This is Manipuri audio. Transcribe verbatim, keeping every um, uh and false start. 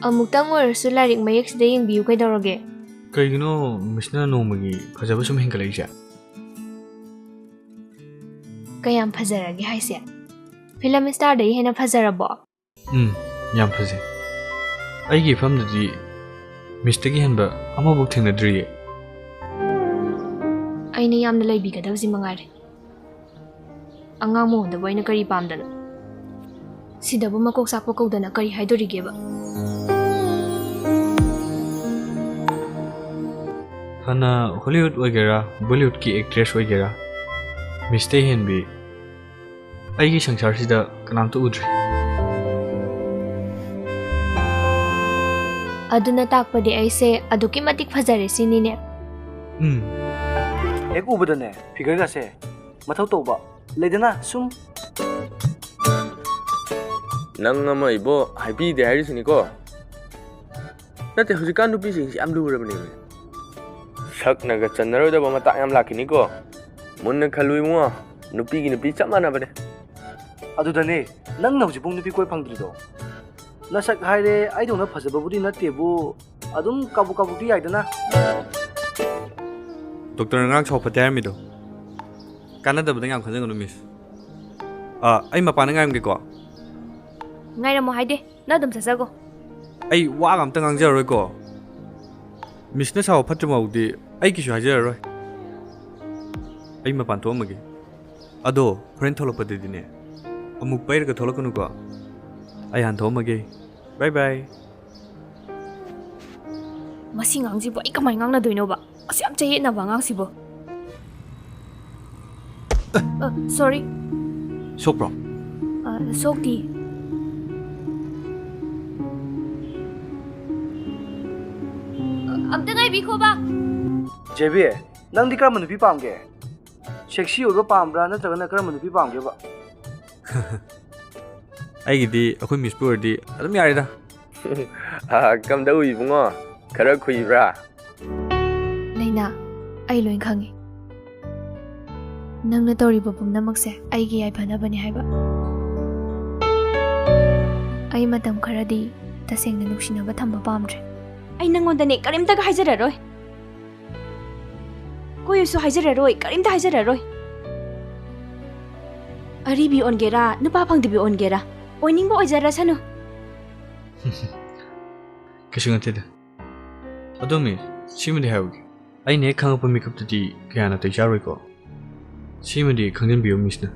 ꯑꯃꯨꯛꯇꯪ ꯑꯣꯏꯔꯁꯨ ꯂꯥꯏꯔꯤꯛ ꯃꯌꯦꯛꯁꯤꯗ ꯌꯦꯡꯕꯤꯌꯨ ꯀꯩꯗꯧꯔꯒꯦ? ꯀꯩꯒꯤꯅꯣ ꯃꯤꯁꯅ ꯅꯣꯡꯃꯒꯤ ꯐꯖꯕ ꯁꯨꯝ ꯍꯦꯟꯒꯠꯂꯛꯏꯁꯦ? ꯀꯌꯥꯝ ꯐꯖꯔꯒꯦ ꯍꯥꯏꯁꯦ? ꯐꯤꯂꯝ ꯁ꯭ꯇꯥꯔꯗꯒꯤ ꯍꯦꯟꯅ ꯐꯖꯔꯕꯣ? ꯎꯝ, ꯌꯥꯝ ꯐꯖꯩ꯫ ꯑꯩꯒꯤ ꯏꯐꯝꯗꯗꯤ ꯃꯤꯁꯇꯒꯤ ꯍꯦꯟꯕ ꯑꯃꯐꯥꯎ ꯊꯦꯡꯅꯗ꯭ꯔꯤꯌꯦ꯫ ꯑꯩꯅ ꯌꯥꯝꯅ ꯂꯩꯕꯤꯒꯗꯕꯁꯤ ꯃꯉꯥꯏꯔꯦ꯫ ꯑꯉꯥꯡ ꯃꯉꯣꯟꯗꯕꯨ ꯑꯩꯅ ꯀꯔꯤ ꯄꯥꯝꯗꯅ? ꯁꯤꯗꯕꯨ ꯃꯀꯣꯛ ꯆꯥꯛꯄ ꯀꯧꯗꯅ ꯀꯔꯤ ꯍꯥꯏꯗꯣꯔꯤꯒꯦꯕ? ꯐꯅ ꯍꯣꯂꯤꯋꯨꯗ ꯑꯣꯏꯒꯦꯔꯥ, ꯕꯣꯂꯤꯋꯨꯗꯀꯤ ꯑꯦꯛꯇ꯭ꯔꯦꯁ ꯑꯣꯏꯒꯦꯔꯥ, ꯃꯤꯁꯇꯩ ꯍꯦꯟꯕꯤ ꯑꯩꯒꯤ ꯁꯪꯁꯥꯔꯁꯤꯗ ꯀꯅꯥꯝꯇ ꯎꯗ꯭ꯔꯤ꯫ ꯑꯗꯨꯅ ꯇꯥꯛꯄꯗꯤ ꯑꯩꯁꯦ ꯑꯗꯨꯛꯀꯤ ꯃꯇꯤꯛ ꯐꯖꯔꯦ ꯁꯤꯅꯤꯅꯦ꯫ ꯎꯝ꯫ ꯍꯦꯛ ꯎꯕꯗꯅꯦ, ꯐꯤꯒꯔꯒꯁꯦ ꯃꯊꯧ ꯇꯧꯕ ꯂꯩꯗꯅ ꯁꯨꯝ꯫ ꯅꯪ ꯑꯃ ꯏꯕꯣ, ꯍꯥꯏꯕꯤꯗꯦ ꯍꯥꯏꯔꯤꯁꯤꯅꯤꯀꯣ꯫ ꯅꯠꯇꯦ, ꯍꯧꯖꯤꯛꯀꯥꯟ ꯅꯨꯄꯤꯁꯤꯡꯁꯤ ꯌꯥꯝ ꯂꯨꯔꯕꯅꯦꯃꯤ꯫ ꯁꯛꯅꯒ ꯆꯟꯅꯔꯣꯏꯗꯕ ꯃꯇꯥꯡ ꯌꯥꯝ ꯂꯥꯛꯈꯤꯅꯤꯀꯣ꯫ ꯃꯨꯟꯅ ꯈꯜꯂꯨ ꯏꯕꯨꯡꯉꯣ, ꯅꯨꯄꯤꯒꯤ ꯅꯨꯄꯤ ꯆꯞ ꯃꯥꯟꯅꯕꯅꯦ꯫ ꯑꯗꯨꯗꯅꯦ ꯅꯪꯅ ꯍꯧꯖꯤꯛꯐꯥꯎ ꯅꯨꯄꯤ ꯀꯣꯏ ꯐꯪꯗ꯭ꯔꯤꯗꯣ꯫ ꯅꯁꯛ ꯍꯥꯏꯔꯦ ꯑꯩꯗꯧꯅ ꯐꯖꯕꯕꯨꯗꯤ ꯅꯠꯇꯦꯕꯨ, ꯑꯗꯨꯝ ꯀꯥꯕꯨ ꯀꯥꯕꯨꯗꯤ ꯌꯥꯏꯗꯅ꯫ ꯗꯣꯛꯇꯔꯅ ꯉꯔꯥꯡ ꯁꯥꯎ ꯐꯠꯇꯦ ꯍꯥꯏꯔꯝꯃꯤꯗꯣ ꯀꯥꯟꯅꯗꯕꯗ ꯌꯥꯝ ꯈꯟꯖꯒꯅꯨ, ꯃꯤꯁ꯫ ꯑꯥ, ꯑꯩ ꯃꯄꯥꯟꯗ ꯉꯥꯏꯔꯝꯒꯦꯀꯣ꯫ ꯉꯥꯏꯔꯝꯃꯣ ꯍꯥꯏꯗꯦ, ꯅꯪ ꯑꯗꯨꯝ ꯆꯠꯆꯒꯣ꯫ ꯑꯩ ꯋꯥꯒ ꯑꯝꯇ ꯉꯥꯡꯖꯔꯔꯣꯏꯀꯣ꯫ ꯃꯤꯁꯅ ꯁꯥꯎ ꯐꯠꯇ꯭ꯔꯤꯐꯥꯎꯗꯤ ꯑꯩ ꯀꯩꯁꯨ ꯍꯥꯏꯖꯔꯔꯣꯏ꯫ ꯑꯩ ꯃꯄꯥꯟ ꯊꯣꯛꯑꯝꯃꯒꯦ꯫ ꯑꯗꯣ ꯍꯣꯔꯦꯟ ꯊꯣꯛꯂꯛꯄꯗꯗꯤꯅꯦ, ꯑꯃꯨꯛ ꯄꯩꯔꯒ ꯊꯣꯛꯂꯛꯀꯅꯨꯀꯣ꯫ ꯑꯩ ꯍꯥꯟ ꯊꯣꯛꯑꯝꯃꯒꯦ꯫ ꯕꯥꯏ ꯕꯥꯏ꯫ ꯃꯁꯤ ꯑꯉꯥꯡꯁꯤꯕꯨ ꯑꯩ ꯀꯃꯥꯏ ꯉꯥꯡꯅꯗꯣꯏꯅꯣꯕ? ꯑꯁꯨꯛ ꯌꯥꯝ ꯆꯌꯦꯠꯅꯕ ꯑꯉꯥꯡꯁꯤꯕꯨ꯫ ꯑ, ꯁꯣꯔꯤ꯫ ꯁꯣꯛꯄ꯭ꯔꯣ? ꯑ, ꯁꯣꯛꯇꯤ꯫ ꯑ, ꯑꯝꯇ ꯉꯥꯏꯕꯤꯈꯣꯕ꯫ ꯖꯦꯕꯤ, ꯅꯪꯗꯤ ꯀꯔꯝꯕ ꯅꯨꯄꯤ ꯄꯥꯝꯒꯦ? ꯁꯦꯛꯁꯤ ꯑꯣꯏꯕ ꯄꯥꯝꯕ꯭ꯔꯥ ꯅꯠꯇ꯭ꯔꯒꯅ ꯀꯔꯝꯕ ꯅꯨꯄꯤ ꯄꯥꯝꯒꯦꯕ? ꯑꯩꯒꯤꯗꯤ ꯑꯩꯈꯣꯏ ꯃꯤꯁꯄꯨ ꯑꯣꯏꯔꯗꯤ ꯑꯗꯨꯝ ꯌꯥꯔꯦꯗ꯫ ꯑꯥ, ꯀꯝꯗꯧ ꯏꯕꯨꯡꯉꯣ? ꯈꯔ ꯈꯨꯏꯕ꯭ꯔꯥ? ꯂꯩꯅꯥ, ꯑꯩ ꯂꯣꯏ ꯈꯪꯉꯤ꯫ ꯅꯪꯅ ꯇꯧꯔꯤꯕ ꯄꯨꯝꯅꯃꯛꯁꯦ ꯑꯩꯒꯤ ꯌꯥꯏꯐꯅꯕꯅꯤ ꯍꯥꯏꯕ꯫ ꯑꯩ ꯃꯇꯝ ꯈꯔꯗꯤ ꯇꯁꯦꯡꯅ ꯅꯨꯡꯁꯤꯅꯕ ꯊꯝꯕ ꯄꯥꯝꯗ꯭ꯔꯦ꯫ ꯑꯩ ꯅꯪꯉꯣꯟꯗꯅꯦ ꯀꯔꯤꯝꯇꯒ ꯍꯥꯏꯖꯔꯔꯣꯏ꯫ ꯀꯣꯏꯌꯨꯁꯨ ꯍꯥꯏꯖꯔꯔꯣꯏ, ꯀꯔꯤꯝꯇ ꯍꯥꯏꯖꯔꯔꯣꯏ꯫ ꯑꯔꯤꯕꯤ ꯑꯣꯟꯒꯦꯔꯥ, ꯅꯨꯄꯥ ꯐꯪꯗꯕꯤ ꯑꯣꯟꯒꯦꯔꯥ, ꯑꯣꯏꯅꯤꯡꯕ ꯑꯣꯏꯖꯔꯁꯅꯨ꯫ ꯀꯩꯁꯨ ꯅꯠꯇꯦꯗ꯫ ꯑꯗꯣ ꯃꯤꯁ, ꯁꯤꯃꯗꯤ ꯍꯥꯏꯍꯧꯒꯦ꯫ ꯑꯩꯅ ꯍꯦꯛ ꯈꯪꯉꯛꯄ ꯃꯤꯀꯨꯞꯇꯗꯤ ꯀꯌꯥ ꯅꯥꯇꯩ ꯆꯥꯔꯣꯏꯀꯣ꯫ ꯁꯤꯃꯗꯤ ꯈꯪꯖꯤꯟꯕꯤꯌꯨ ꯃꯤꯁꯅ꯫